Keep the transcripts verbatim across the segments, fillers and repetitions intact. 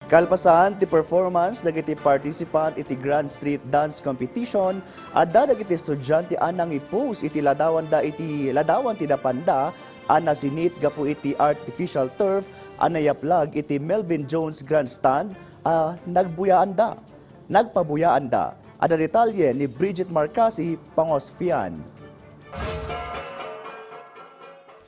Kalpasan ti performance dagiti participant iti Grand Street Dance Competition, adda dagiti estudiante a nangi-pose iti ladawanda iti ladawan ti napanda a nasinit gapu iti artificial turf a nayaplag iti Melvin Jones Grandstand a nagbuyaanda. Nagpabuyaanda. Adda detalye ni Bridget Marcasi, Pangosfian.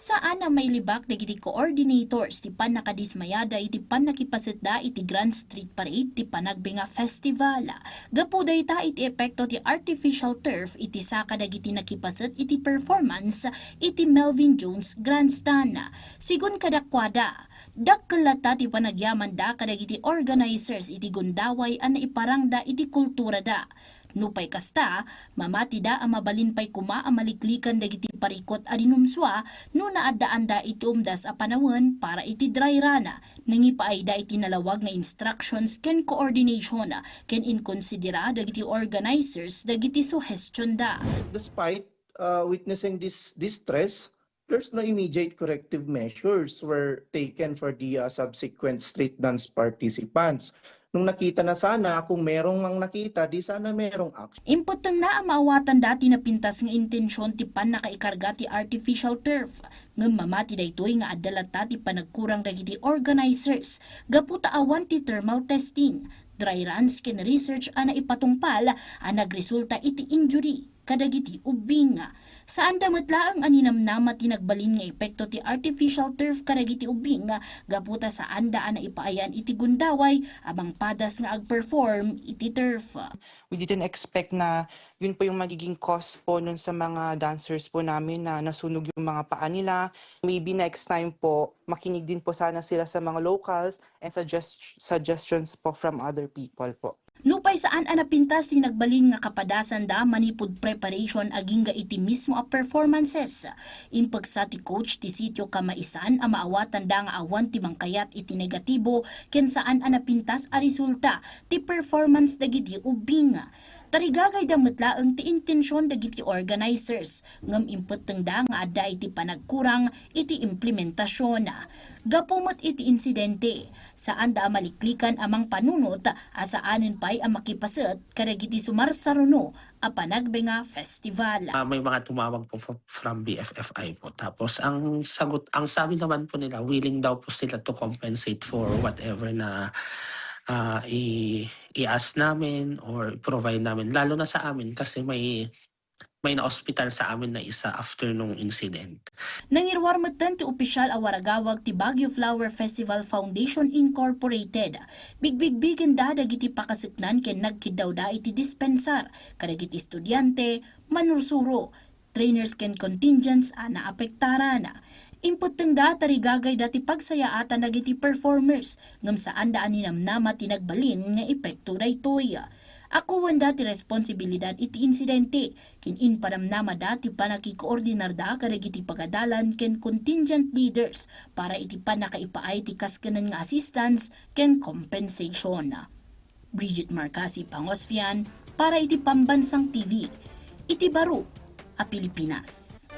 Saan a mailibak dagiti coordinators ti pannakadismayada iti pannakipasetda iti Grand Street Parade ti Panagbenga Festival. Gapu dayta iti epekto ti artificial turf iti saka dagiti nakipaset iti performance iti Melvin Jones Grandstand. Sigun kadakuada, dakkel latta ti panagyamanda kadagiti organizers iti gundaway a naiparangda iti kulturada. Nupay kasta, mamatida a mabalin pay koma a maliklikan dagiti parikut a dinumsua no naaddaanda iti umdas a panawen para iti dry run. Nangipaayda iti nalawag nga instructions ken coordination ken inkonsidera dagiti organizers dagiti suhestionda. Despite uh, witnessing this distress, there's no immediate corrective measures were taken for the uh, subsequent street dance participants. Nung nakita na sana, kung merong mang nakita, di sana merong action. Impettengna a maawatanda ti napintas nga intension ti pannakaikarga ti artificial turf. Ngem mamati daytoy nga adda latta ti panagkurang dagiti organizers gapu ta awan ti thermal testing, dry runs ken research a naipatungpal a nagresulta iti injury kadagiti ubbing. Saanda met laeng a ninamnama ti nagbalin nga epekto ti artificial turf kadagiti ubbing gapu ta saanda a naipaayan iti gundaway a mangpadas nga agperform iti turf. We didn't expect na yun po yung magiging cause po nun sa mga dancers po namin na nasunog yung mga paa nila. Maybe next time po, makinig din po sana sila sa mga locals and suggest- suggestions po from other people po. Nupay saan a napintas ti nagbalin nga kapadasanda manipud preparation agingga iti mismo a performances. Impeksa ti coach ti sitio kamaisan a maawatanda nga awan ti mangkayat iti negatibo ken saan a napintas a resulta ti performance dagiti ubbing. Tarigagayda met laeng ti intension dagiti organizers ngem impettengda nga adda iti panagkurang iti implementasion. Gapu met iti insidente, saanda a maliklikan a mangpanunot a saanen pay a makipaset kadagiti sumarsaruno a Panagbenga Festival. Ah, may mga tumawag po fro- from B F F I po. Tapos ang sagot, ang sabi naman po nila, willing daw po sila to compensate for whatever na ah, i- i-ask namin or provide namin. Lalo na sa amin kasi may may na-hospital sa amin na isa after nung incident. Nangiruar metten ti opisyal a waragawag ti Baguio Flower Festival Foundation Incorporated. Bigbigbigenda dagiti pakaseknan ken nagkiddawda iti dispensar kadagiti estudiante, manursuro, trainers ken contingents a naapektaran. Impettengda a tarigagayda ti pagsayaatan dagiti performers ngem saanda a ninamnama ti nagbalin nga epekto daytoy. Akuenda ti responsibilidad iti insidente ken impanamnamada ti pannakikoordinarda kadagiti pagadalan ken contingent leaders para iti pannakaipaay ti kaskenen nga assistance ken compensation. Bridget Marcasi Pangosfian para iti Pambansang T V iti baro a Pilipinas.